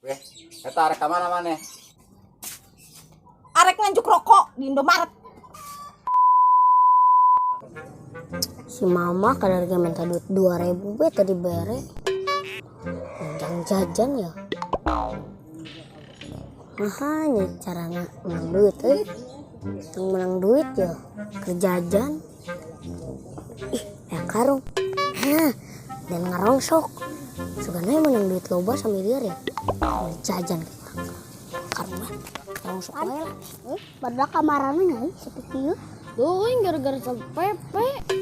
Weh, eta arek ka mana maneh? Arek nganjuk rokok di Indomaret. Si mama kadar ge minta duit 2000 be tadi bere. Jangan jajan ya. Makanya cara menang duit euy. Yang menang duit ya kerjajan. Ih, ya karung. Hah, dan ngarongsok. Sugana menang duit loba samiliar ya. Beli jajan ke orang. Karung lah. Ngarongsok wae lah. Padahal kamarana nya sepi kieu. Duh, gara-gara PP.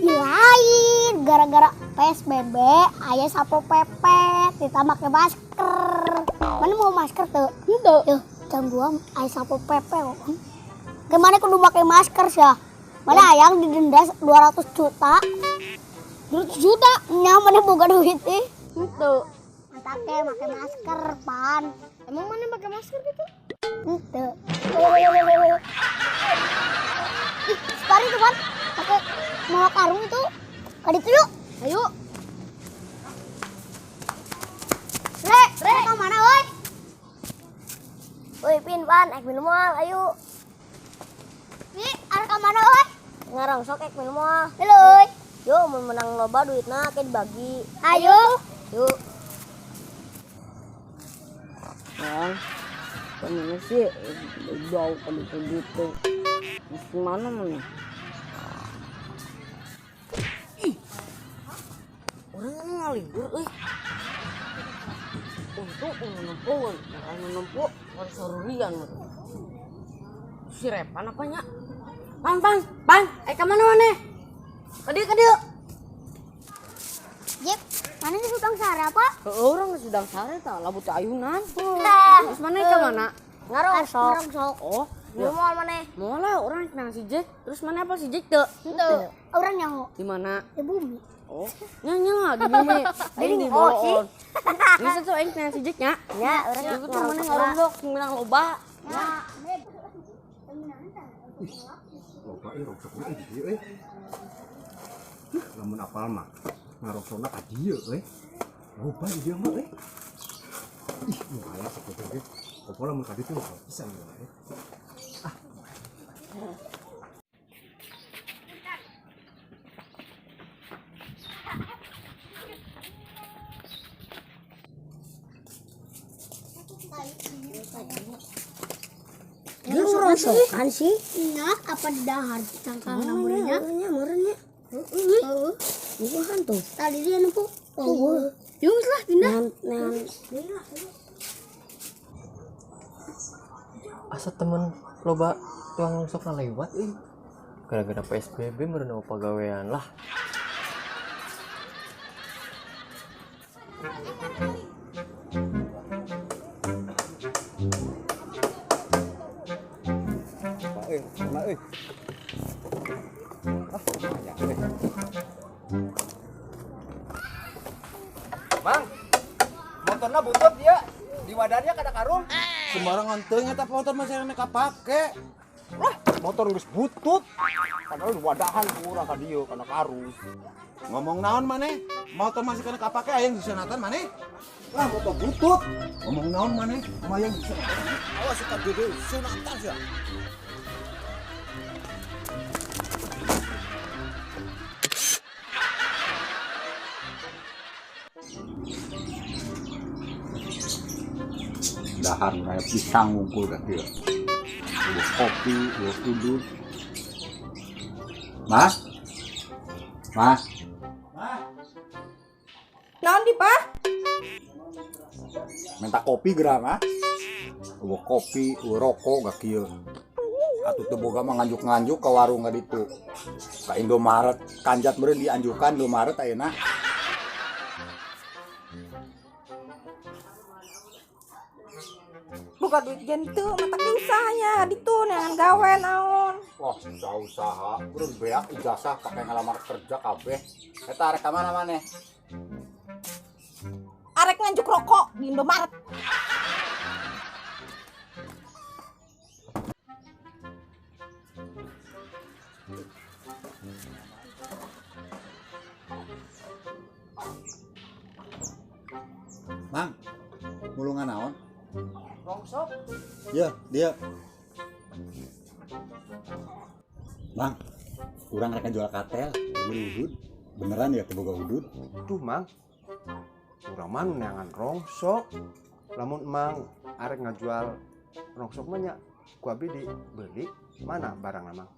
Lain gara-gara PSBB aya sapo PP ditambah make masker. Mana mau masker tuh? Henteu. Yuh, jam 2 aya sapo PP kok. Gimana kudu pakai masker sih? Mana ayang didenda 200 juta. 200 juta. Nya mana boga duit ih. Henteu. Make make masker pan. Emang mana pakai masker gitu? Henteu. Ih, separi tuh pan. Pakai mau karung itu. Kaditu yuk. Ayo. Re, re, ke mana woi? Woi, Pin, Pan, ek minum moal, ayo. Pi, arek ka mana woi? Ngarongsok ek minum moal. Halo, oi. Yuk, mun menang loba duitna ke dibagi. Ayo. Yuk. Bang, kemana sih jauh kalau begitu? Gimana mana? Ih, orang ini ngaligur, eh. Untuk menempuh, menempuh, harus sorurian. Si Repan apanya? Pan, pan, pan, eh kemana mana? Kadieu, kadieu. Jip, mana nih sedang sare apa? Orang sedang sare tak labut ayunan. Terus mana ke mana? Ngarongsok. Ngarongsok. Oh, Minum moal maneh. mau lah orang nang si Jack. Terus mana apa si Jack tuh? Henteu. Orang nyaho Di mana? di bumi. Oh, nya lah di bumi. Aing di Oh, sih. bawah. Bisa tuh aing nang si Jack nya. Ya, urang Itu tuh mana ngarongsok menang loba. Loba euy rongsok euy di dieu euy. Huh, lamun apal mah ngarongsokna ka dieu euy. Loba di dieu mah euy. Ih, nu aya sapote ge. Popo lamun ka ditu loba pisan euy. Ini rongsokan sih. Nya apa di dahar cangkang namanya? Nya meureun nya. Heeh. Bukan tuh. Tadi dia nempuh. Tuh. Yuk lah pindah. Nan, Asa temen loba tuang rongsok lewat euy. Gara-gara PSBB meureun eueuh pagawean lah. Pak euy, mana euy? Ah, lumayan euy. Bang, motorna butut ya. Di wadannya kada karung. Sembarangan teuing eta motor masih rame kapake. Lah, motor geus butut. Padahal di wadahan ku urang ka dieu kana karung. Ngomong naon maneh? Motor masih kena kapake aya yang disunatan maneh? Lah, motor butut. Ngomong naon maneh? Mayang disunatan. Awas ka dieu sunatan sia. Dahar kayak pisang ngumpul ka dieu. Eueuh kopi, eueuh udut. Mas? Mas, Naon di, Pak? minta kopi gerang ah. Eueuh kopi, eueuh rokok gak kieu. Atuh teu boga mah nganjuk-nganjuk ka warung ka ditu. Ka Indomaret, kanjat meureun dianjukan Indomaret ayeuna. Buka duit jentu, mata ke usahanya ditu neangan gawe naon. Wah, usaha, urang beak ijazah pakai ngalamar kerja kabeh. Eta arek ka mana maneh? Arek nganjuk rokok di Indomaret. Mang, mulungan naon? Rongsok. Ya, dia. Bang, urang rek jual katel, beli udud. Beneran ya teu boga udud? Duh, Mang. Urang mah neangan rongsok. Lamun Mang arek ngajual rongsok mah nya ku abi dibeli mana barangna, Mang?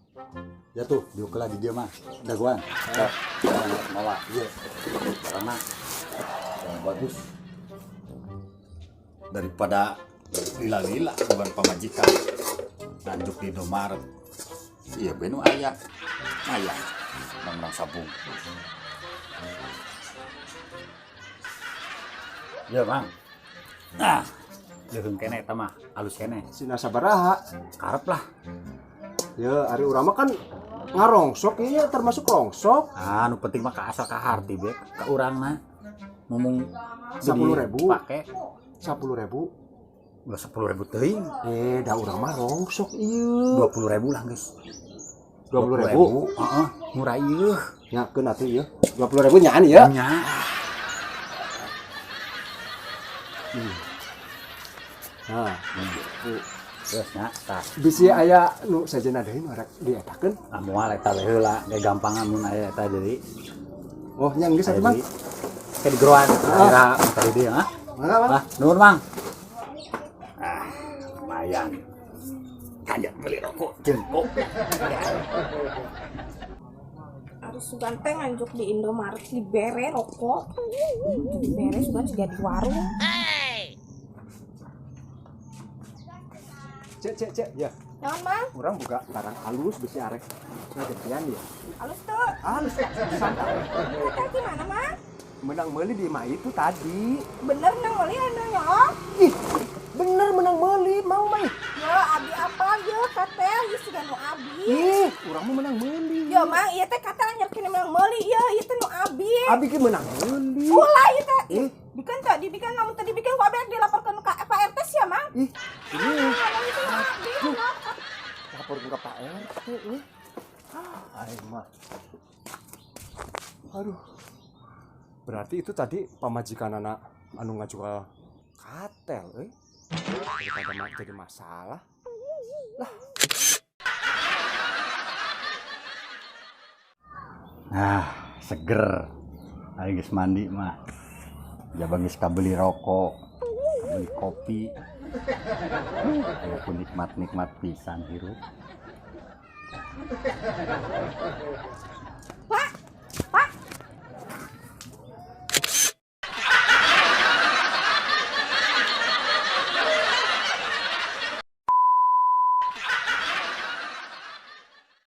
Ya tuh, diuk lah di dia mah. Dagoan. Mawa, iya. Barangna yang bagus. Daripada lila-lila beban pamajikan. Lanjut di Indomaret. Iya benu aya. Aya. Menang sabung. Ya, Bang. Nah, leuheung keneh eta mah, alus keneh. Sina sabaraha? Karep lah. Ya, ari urang mah kan ngarongsok ieu termasuk rongsok. Ah, nu penting mah ka asal ka harti be, ka urangna. Ngomong 10.000. Pake 10.000. Ulah 10.000 teuing. Da urang mah rongsok ieu. 20.000 lah geus. 20.000. Heeh, murah ieu. Nya keun atuh ieu. 20.000 nyaan ieu. Nya. Nah, Terus nya tah. Bisi aya nu sajena deui nu rek dietakeun. Ah moal eta we heula, ge gampangan mun aya eta deui. Oh, nya geus atuh, Mang. Ke di geroan. Kira tadi dia, ah. Mangga, Mang. Ah, nuhun, Mang. Ah, lumayan. Kanjat beli rokok jeung kopi. Harus sugan teh nganjuk di Indomaret dibere rokok. Dibere sugan siga di warung. Cek cek cek ya. Naon, Mang? Urang buka barang halus bisi arek ngagedean ya. Halus tuh. Halus santai. Katel di mana, Mang? Menang meuli di imah itu tadi. Bener nang meuli anu nya. Ih, bener menang meuli mau mah. Ya, abi apa ya katel ieu siga nu abi. Ih, urang mah menang meuli. Ya, Mang, ieu teh katel anyar kene menang meuli ieu, ieu teh nu abi. Abi ge menang meuli. Ulah ieu teh. Bikin teh dibikin lamun teh dibikin ku abi dilaporkeun ka Pak RT sia, Mang. Ih, ini. Aduh. Laporkeun ka Pak RT euy. Ah, aing mah. Aduh. Berarti itu tadi pamajikan anak anu ngajual katel euy. Daripada jadi masalah. Lah. Nah, seger. Aing geus mandi mah. Jaba geus kabeli rokok, kabeli kopi. Aya pun nikmat-nikmat pisan hirup.